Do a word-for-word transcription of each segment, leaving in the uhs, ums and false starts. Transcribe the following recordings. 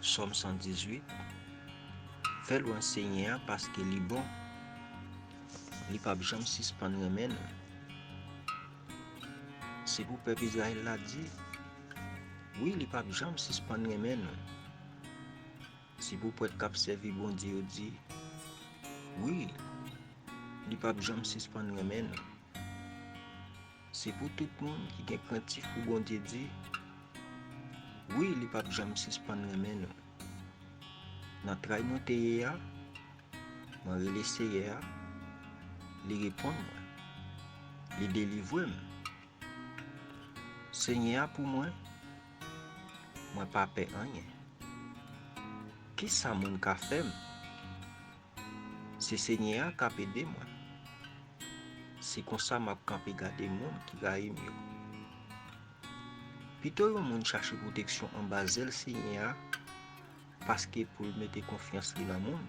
Sòm san dizuit. Fè lwanj Senyè a, paske li bon. Li p ap janm sispann renmen nou. Se pou pèp Izrayèl la di, wi, li p ap janm sispann renmen nou. Se pou prèt k ap sèvi Bondye yo di, wi, li p ap janm sispann renmen nou. Se pou tout moun ki gen krentif pou Bondye di, wi, li p ap janm sispann renmen nou. Nan tray mwen te ye a, mwen rele Seyè a, li reponn mwen, li delivre m. Senyè a pou mwen, mwen pa pè anyen. Kisa moun ka fè m? Se Senyè a k ap ede mwen. Se konsa m ap kanpe gade moun ki rayi m yo. Pito yon moun chache pwoteksyon anba zèl Senyè a, paske pou l mete konfyans li nan moun.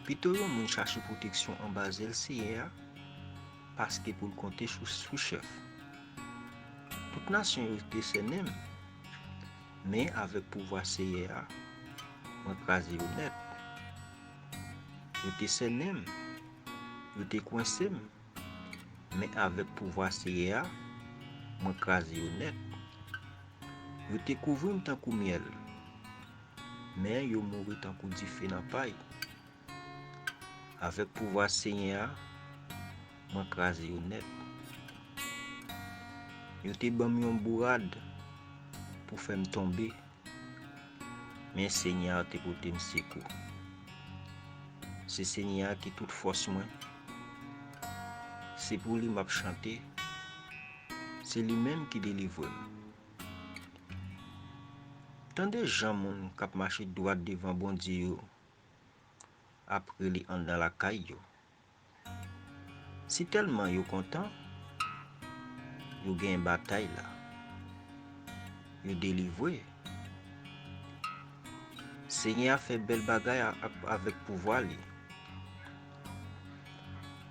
Pito yon moun chache pwoteksyon anba zèl Seyè a, paske pou l konte sou, sou chèf. Tout nasyon yo te sènen m, men avèk pouvwa Seyè a, mwen kraze yo nèt. Yo te sènen m, yo te kwense m, men avèk pouvwa Seyè a, mwen kraze yo nèt. Yo te kouvri m tankou myèl, men yo mouri tankou dife nan pay. Avèk pouvwa Senyè a, mwen kraze yo nèt. Yo te ban m yon bourad pou fè m tonbe, men Senyè a te pote m sekou. Se Senyè a ki tout fòs mwen. Se pou li m ap chante. Se li menm ki delivre m. Tande jan moun k ap mache dwat devan Bondye yo ap rele anndan lakay yo. Sitèlman yo kontan, yo genyen batay la. Yo delivre. Senyè a fè bèl bagay a, a, avèk pouvwa li.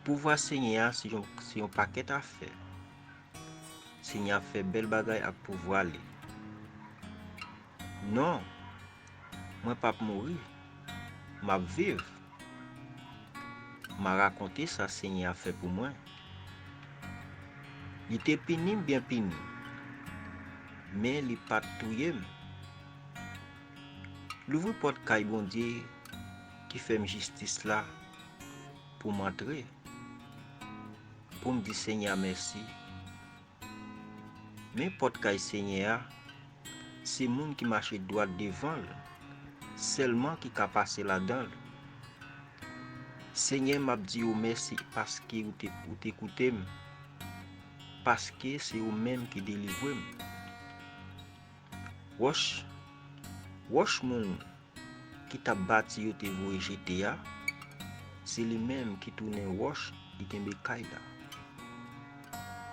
Pouvwa Senyè a se yon, se yon pakèt afè. Senyè a fè bèl bagay ak pouvwa li. Non, mwen p ap mouri. M ap viv. M a rakonte sa Senyè a fè pou mwen. Li te pini m byen pini, men li pa t touye m. Louvri pòt kay Bondye ki fè m jistis la pou m antre, pou m di Senyè a mèsi. Men pòt kay Senyè a, se moun ki mache dwat devan l sèlman ki ka pase ladan l. Senyè, m ap di w mèsi paske ou te, ou te koute m, paske se ou menm ki delivre m. Wòch, wòch moun ki t ap bati yo te voye jete a, se li menm ki tounen wòch ki kenbe kay la.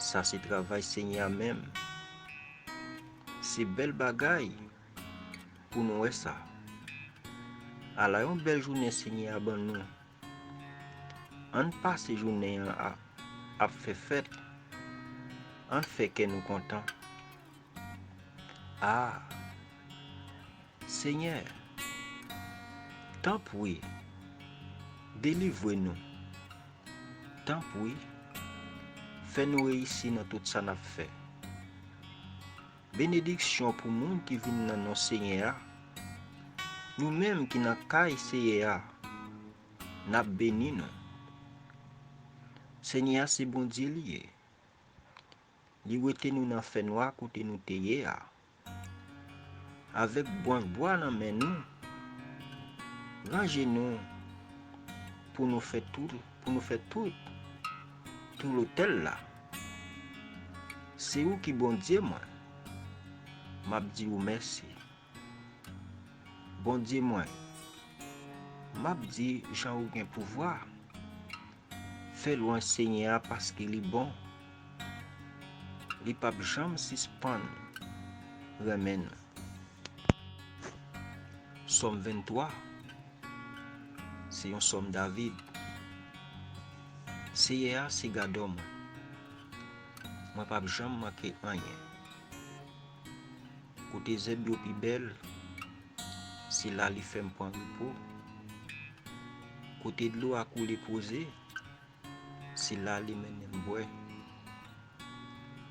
Sa se travay Senyè a menm. Se bèl bagay pou nou wè sa. Ala yon bèl jounen Senyè a ban nou. Ann pase jounen an a, ap fè fèt. Ann fè kè nou kontan. A, Senyè, tanpri, delivre nou. Tanpri, fè nou reyisi nan tout sa n ap fè. Benediksyon pou moun ki vin nan non Senyè a. Nou menm ki nan kay Seyè a, n ap beni nou. Senyè a se Bondye li ye. Li wete nou nan fènwa kote nou te ye a. Avèk branch bwa nan men nou, ranje nou pou nou fè tout, pou nou fè tout, tou lotèl la. Se ou ki Bondye mwen. M ap di ou mèsi. Bondye mwen, m ap di jan ou gen pouvwa. Fè lwanj Senyè a paske li bon. Li p ap janm sispann renmen nou. Sòm venntwa. Se yon sòm David. Seyè a se gadò mwen. Mwen p ap janm manke anyen. Kote zèb yo pi bèl, Se la li fè m pran repo. Kote dlo a koule poze, se la li mennen m bwè.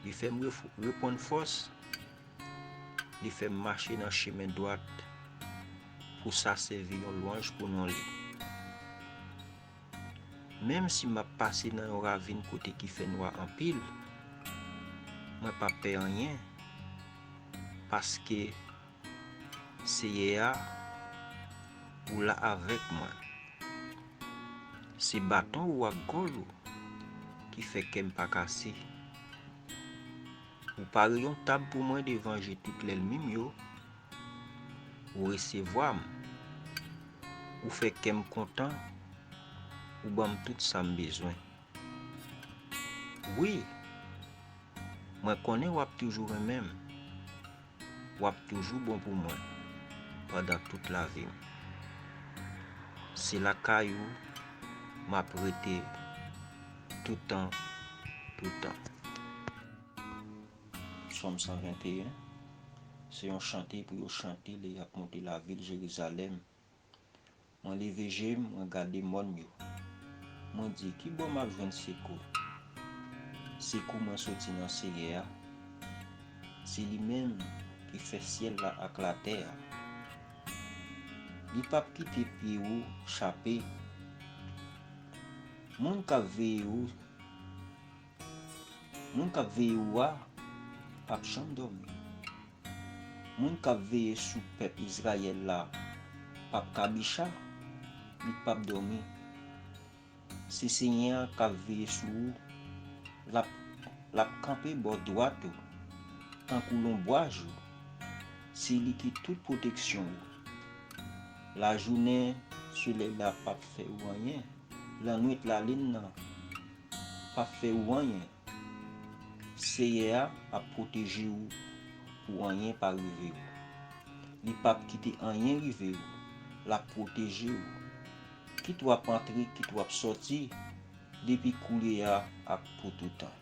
Li fè m ref-, reprann fòs. Li fè m mache nan chemen dwat pou sa sèvi yon lwanj pou non li. Menm si m ap pase nan yon ravin kote ki fè nwa anpil, mwen p ap pè anyen, paske Seyè a, ou la avèk mwen. Se baton ou ak gòl ou ki fè kè m pa kase. Ou pare yon tab pou mwen devan je tout lènmi m yo. Ou resevwa m. Ou fè kè m kontan. Ou ban m tout sa m bezwen. Wi, mwen konnen w ap toujou renmen m. W ap toujou bon pou mwen pandan tout lavi m. Se lakay ou m ap rete toutan, toutan. Sòm san venteyen. Se yon chante pou yo chante lè y ap monte lavil Jerizalèm. Mwen leve je m, mwen gade mòn yo. Mwen di, "Ki bò m ap jwenn sekou?" Sekou mwen soti nan Seyè a. Se li menm ki fè syèl la ak latè a. Li p ap kite pye ou chape. Moun k ap veye ou Moun k ap veye ou a p ap janm dòmi. Moun k ap veye sou pèp Izrayèl la p ap kabicha, li p ap dòmi. Se Senyè a k ap veye sou ou, l ap, l ap kanpe bò dwat ou, tankou lonbwaj ou. Se li ki tout pwoteksyon ou. Lajounen, solèy la p ap fè ou anyen. Lannwit, lalin nan p ap fè ou anyen. Seyè a ap pwoteje ou pou anyen pa rive ou. Li p ap kite anyen rive ou. L ap pwoteje ou. Kit w ap antre, kit w ap sòti, depi koulye a ak pou toutan.